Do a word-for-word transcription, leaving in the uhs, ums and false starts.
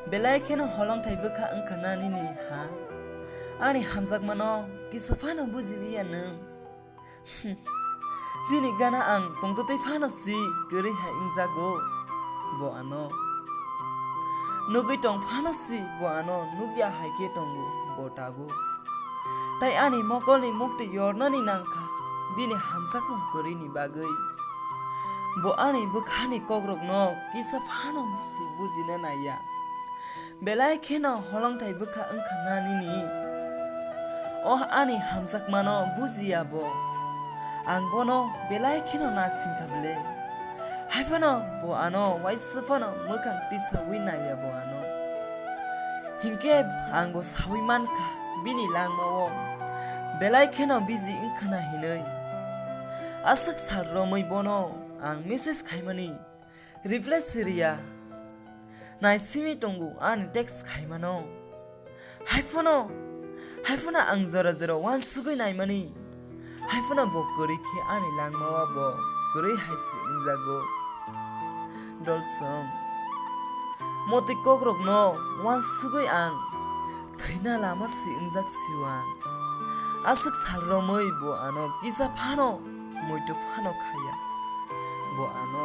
Belai kheno holongthai bwkha wngkha na nini ha? Ani hamjakmano kisa phano bujiliya nwng? Bini gana ang tongtwtwi phano si kwrwi hai wngjago bo ano. Nugwi tong phano si bo ano nukya hai khe tongo bo tabuk. Tai ani mokolni muktwi yornani nangkha bini hamjakmung kwrwini bagwi. Bo ani bwkhani kokrokno kisa phano si bujina naiya. Belai kheno holongthai bwkha wngkha na nini? O ani hamjakmano bujiya bo. Ang bono belai kheno nasingkha ble. Haiphano bo ano waisa phano mwkhang tisawi naiya bo ano. Hinkhe ang bo sawi mankha bini langmao belai kheno busy wngkha na hinwi. Aswk sal romwi bono ang message khaimani reply siriya. Naisimi tongo ani text khaimano. Haiphano, haiphano ang jora jora uansugwi naimani. Haiphano bo kwrwi khe ani langmao bo kwrwi hai se wngjago. Dolsong. Motwi kokrokno uansugwi ang thwina lama se wngjak sio ang. Aswk sal romwi bo ano kisa phano muitu phano khaya. Bo ano.